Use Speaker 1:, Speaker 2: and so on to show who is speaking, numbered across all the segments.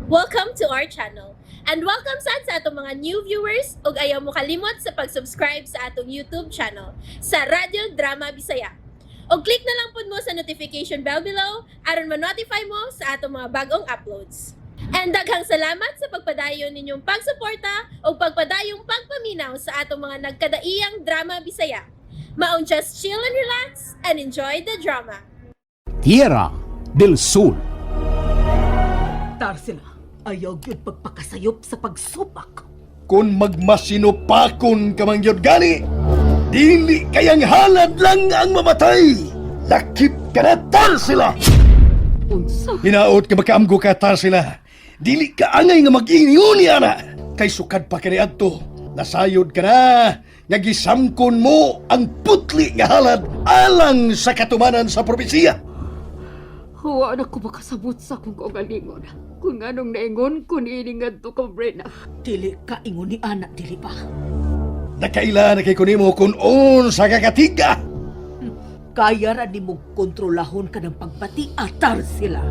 Speaker 1: Welcome to our channel. And welcome sad sa atong mga new viewers ug ayaw mo kalimot sa pag-subscribe sa atong YouTube channel sa Radyo Drama Bisaya. Og click na lang pud mo sa notification bell below aron ma-notify mo sa atong mga bagong uploads. And daghang salamat sa pagpadayon ninyong pagsuporta ug pagpadayong pagpaminaw sa atong mga nagkadaiyang drama Bisaya. Maong just chill and relax and enjoy the drama.
Speaker 2: Tierra del Sur.
Speaker 3: Tarsila, ayaw gyud pagpakasayop sa pagsupak.
Speaker 4: Kung magmasinupakon ka man gyud gani, dili kayang halad lang ang mamatay. Lakip ka na, Tarsila!
Speaker 3: Unsa?
Speaker 4: Hinaot ka makaamgo ka, Tarsila. Dili ka angay nga mag-inguni ana. Kay sukad pa kaniadto, nasayod ka na nga gisamkon mo ang putli nga halad alang sa katumanan sa propesiya.
Speaker 5: Huwa na ko makasabot sa akong kaugalingon. Kung anong naingon ko niini ngadto ka, Brena.
Speaker 3: Dili ka ingon ni ana, dili ba?
Speaker 4: Nakaila na kay kunimo kung unsa ka katiga.
Speaker 3: Kaya ra nimo kontrolahon ka ng pagbati, Tarsila.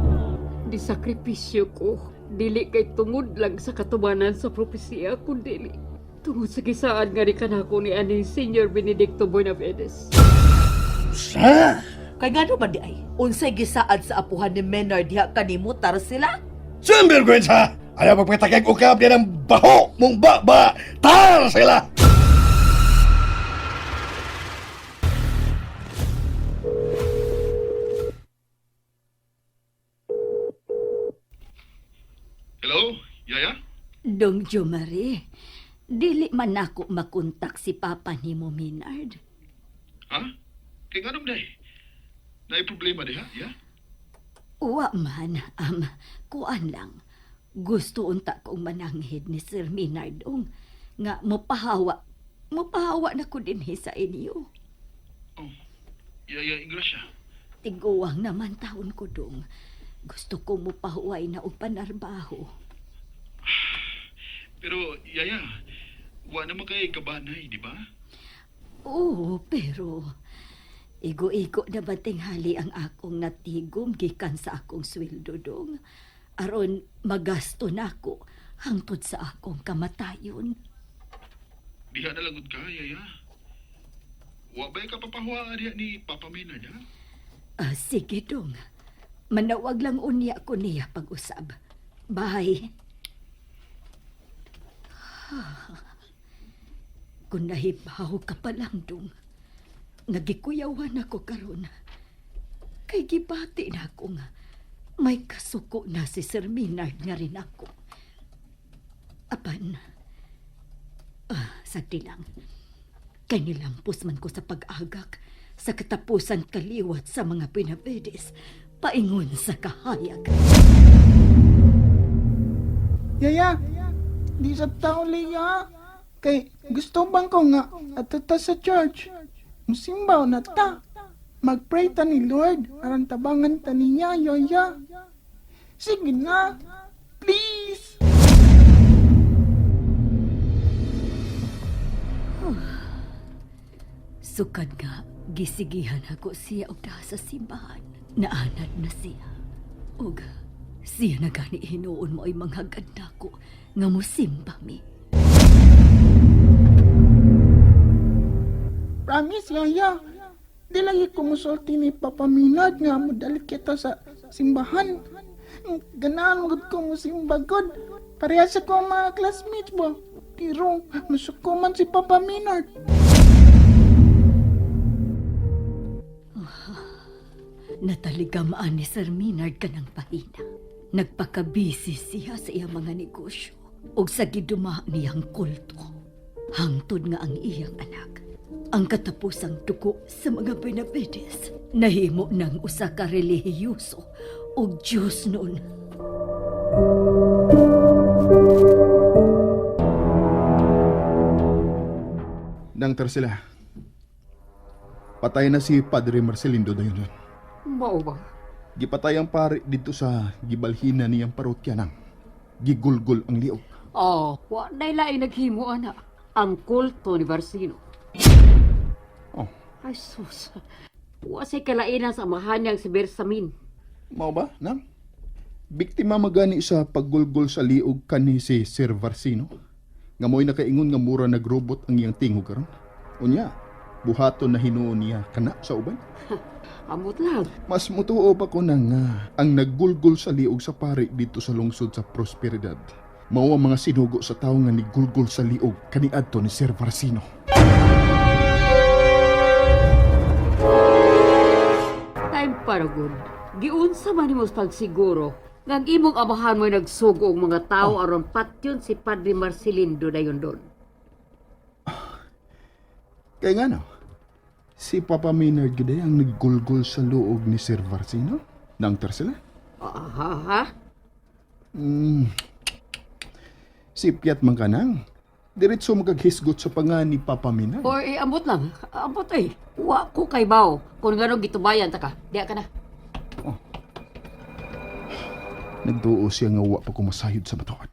Speaker 5: Di sakripisyo ko. Dili kay tungod lang sa katumanan sa propesiya, kundi tungod sa gisaad nga ni kanako ni aning Senior Benedicto Buenavides.
Speaker 4: Sa?
Speaker 3: Kay ngano man di ay? Unsay gisaad sa apuhan ni Menard diha kanimo, Tarsila?
Speaker 4: Sinvergüenza! Ayaw pagpatakag ukab niya ng baho mong baba! Tarsila! Hello, Yaya?
Speaker 6: Dong Jomari, dili man nako makontak si Papa nimo Minard.
Speaker 4: Ha? Kay nganong day? Naay problema diha, ya?
Speaker 6: Uwa man, kuan lang. Gusto unta kong mananghid ni Sir Minard ong nga mopahawa, mopahawa na ko dinhi sa inyo.
Speaker 4: Oh, Yaya Ingracia.
Speaker 6: Tiguang naman taon ko dong. Gusto ko mopahuway na og panarbaho.
Speaker 4: Pero, Yaya, wa naman kay kabanay, di ba?
Speaker 6: Oo, pero igo-igo na ba tinghali ang akong natigom gikan sa akong sweldo dong. Aron magasto nako hangtod sa akong kamatayon.
Speaker 4: Diha na langod ka, Yaya. Wa ba'y kapapahuwa diha ni Papa Maynard, ha?
Speaker 6: Ah, sige dong. Manawag lang unya ko niya pag-usab. Bye. Kung nahibaw ka pa lang dong, nagikuyawan ako karon. Kay gibati na ako nga may kasuko na si Sir Minard nga rin ako. Apan, sagdi lang. Kay nilampos man ko sa pag-agak sa katapusan kaliwat sa mga pinabedes, paingon sa kahayag.
Speaker 7: Yaya, di sa tao liya. Kay gusto bang ko nga ato ta sa church. Musimbaw na ta. Magpray ta ni Lord aron tabangan ta niya, yaya. Sige na. Please.
Speaker 6: Sukad nga, gisigihan ako siya og daha sa simbahan. Naanad na siya. Ug siya na gani hinuon mo ay manghagad nako nga mosimba mi.
Speaker 7: Promise, yaya. Di lagi ko musulti ni Papa Minad nga modali kita sa simbahan. Ganahan mo gud ko musimba gud. Parehas sa ko ang mga classmates ba? Pero masuko man si Papa Minard.
Speaker 6: Nataligamaan ni Sir Minard kanang pahina. Nagpakabisi siya sa iyang mga negosyo ug sa giduma niyang kulto. Hangtod nga ang iyang anak. Ang katapusang dugo sa mga Benavides nahimo ng usa ka relihiyoso ug Diyos noon.
Speaker 8: Nang Tarsila. Patay na si Padre Marcelindo dayon.
Speaker 5: Mao ba?
Speaker 8: Gipatay ang pare dito sa gibalhina niyang parokya nang. Gigulgol ang liog.
Speaker 5: Oh, wa na laing naghimo ana. Ang kulto ni Barsino.
Speaker 8: Oh,
Speaker 5: Ay sus. Wa say kalainan sa amahan niyang si Bersamin.
Speaker 8: mao ba, nang? Biktima magani sa paggulgol sa liog kani si Sir Varsino. Nga mo'y nakaingon nga mura nagrobot ang iyang tingog karon. Unya, buhaton na hinuon niya kana sa uban.
Speaker 5: Amot lang.
Speaker 8: Mas mutuo pa ko na nga ang naggulgol sa liog sa pari dito sa lungsod sa Prosperidad. Mao ang mga sinugo sa tawo nga nigulgol sa liog kaniadto ni Sir Varsino.
Speaker 5: Time para good. Giunsa man nimo sa pagsiguro nga ang imong amahan mo'y nagsugo og mga tao aron patyon si Padre Marcelindo dayon doon.
Speaker 8: Kaya nga no, si Papa Maynard gid ang naggulgol sa luog ni Sir Varsino. Nang sila.
Speaker 5: Aha, ha?
Speaker 8: Sipyat man ka nang. Diretso magaghisgot sa panga ni Papa Maynard.
Speaker 5: Or eh, amot lang. Amot eh. Wa ko kay bao. Kung ganong gitubayan ta ka. Diya ka na.
Speaker 8: Nagduo siya nga wa pa kumasayod sa matuod.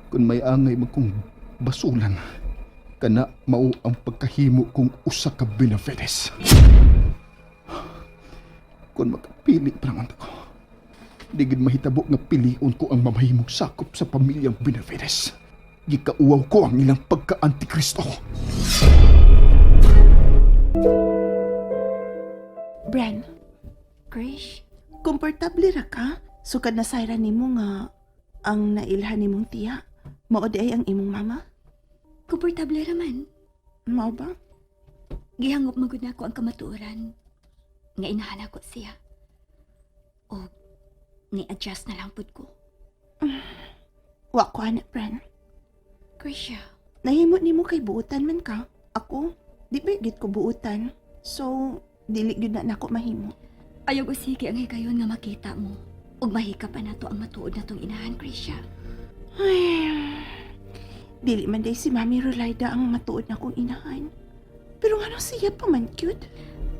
Speaker 8: Kung may angay man kong basulan, kana mao ang pagkahimo kong usa ka Benavides. Kung makapili pa naman ako, di gid mahitabo nga pilion ko ang mamahimong sakop sa pamilyang Benavides. Gikauwaw ko ang ilang pagka-antikristo.
Speaker 7: Bren,
Speaker 6: Krish,
Speaker 7: komportable ra ka? Sukad na sayra nimo nga ang nailhan nimong tiya. Mao di ay ang imong mama?
Speaker 6: komportable raman.
Speaker 7: Mao ba?
Speaker 6: Gihangop magud nako ang kamatuoran nga inahan ako siya. O ni-adjust na lang pud ko.
Speaker 7: Wa ko ana, Bren.
Speaker 6: Krisha,
Speaker 7: Nahimo nimo kay buutan man ka. Ako, di ba gid ko buutan? So, dili gyud na nako mahimo.
Speaker 6: ayaw ko sige ang higayon nga makita mo. Ug mahika pa nato ang matuod natong inahan, Krisha.
Speaker 7: Ay, dili man day si Mami Rolaida ang matuod na kong inahan. Pero ngano siya pa man cute?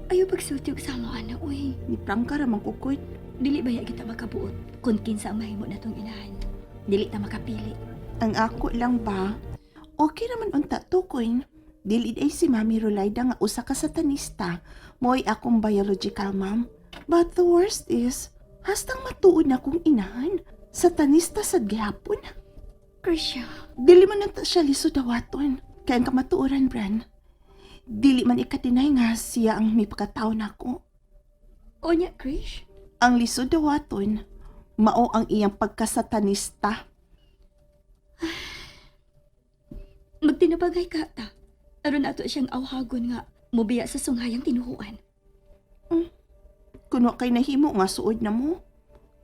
Speaker 6: Ayaw pagsulti og samo ana, uy.
Speaker 7: Ni prangka ra man kukuyt.
Speaker 6: Dili baya kita makabuot kung kinsa ang mahimo natong inahan. Dili ta makapili.
Speaker 7: Ang ako lang ba, okay naman unta to, Queen. Dili ay si Mami Rolaida nga usa ka satanista. Mo'y akong biological mom. But the worst is, hastang matuod na kong inahan. Satanista sad gihapon.
Speaker 6: Krisha,
Speaker 7: Dili man nata siya liso dawaton. Kaya ang kamatuoran, Bran. Dili man ikatinay nga siya ang may pagkatao nako.
Speaker 6: onya Krish,
Speaker 7: Ang liso dawaton, mao ang iyang pagkasatanista.
Speaker 6: magtinabagay ka ta. Aron ato siyang awhagon nga mobiya sa sunghayang tinuhuan.
Speaker 7: Kuno kay nahimo nga suod na mo.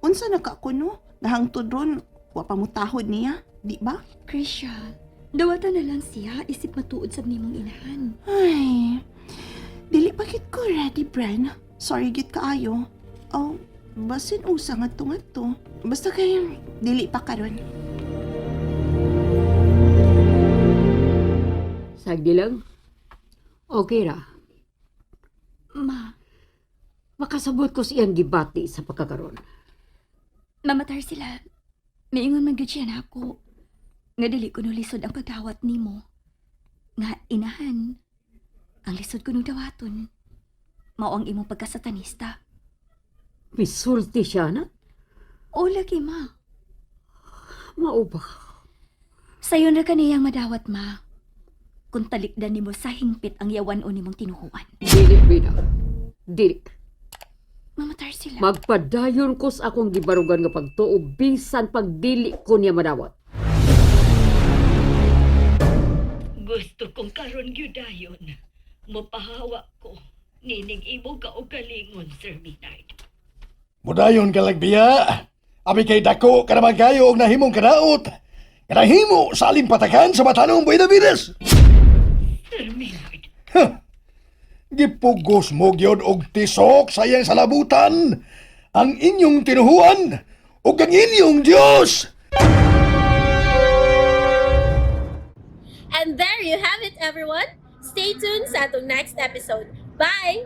Speaker 7: Unsa na ka kuno? Nahangtod ron, wa pa mo tahod niya, di ba?
Speaker 6: Krisha, dawatan na lang siya isip matuod sa nimong inahan.
Speaker 7: Ay, dili pa gid ko ready, Bren. Sorry gid kaayo. Oh, basin usa nga to nga to. Basta kay dili pa karon.
Speaker 5: Sagdi lang. Okay ra.
Speaker 6: Ma,
Speaker 5: Makasabot ko sa iyang gibati sa pagkakaron.
Speaker 6: mamatar sila. Miingon man gyud siya nako. Nga dili ko lisod ang pagdawat nimo. Nga inahan. Ang lisod ko nung dawaton. Mao ang imong pagkasatanista.
Speaker 5: Misulti siya na.
Speaker 6: O lagi ma.
Speaker 5: Mao ba?
Speaker 6: Sayon ra kaniyang madawat ma. Kung talikdan nimo sa hingpit ang yawan o nimong tinuhuan.
Speaker 5: Dili, Bina. Dili.
Speaker 6: Mamatar sila.
Speaker 5: Magpadayon ko sa akong gibarugan nga pagtuo bisan pagdili ko niya madawat.
Speaker 6: Gusto kong karon gyud dayon. Mopahawa ko nining imo kaugalingon, Sir Maynard.
Speaker 4: Mudayon ka lagbiya. Abi kay dako ka naman kayo og nahimong kanaot. Kanahimo sa alimpatakan sa batanong Buenavides.
Speaker 6: Sir Maynard.
Speaker 4: Gipugos mo gyud og tisok sa iyang salabutan ang inyong tinuhuan ug ang inyong Dios.
Speaker 1: And there you have it, everyone. Stay tuned sa atong next episode. Bye!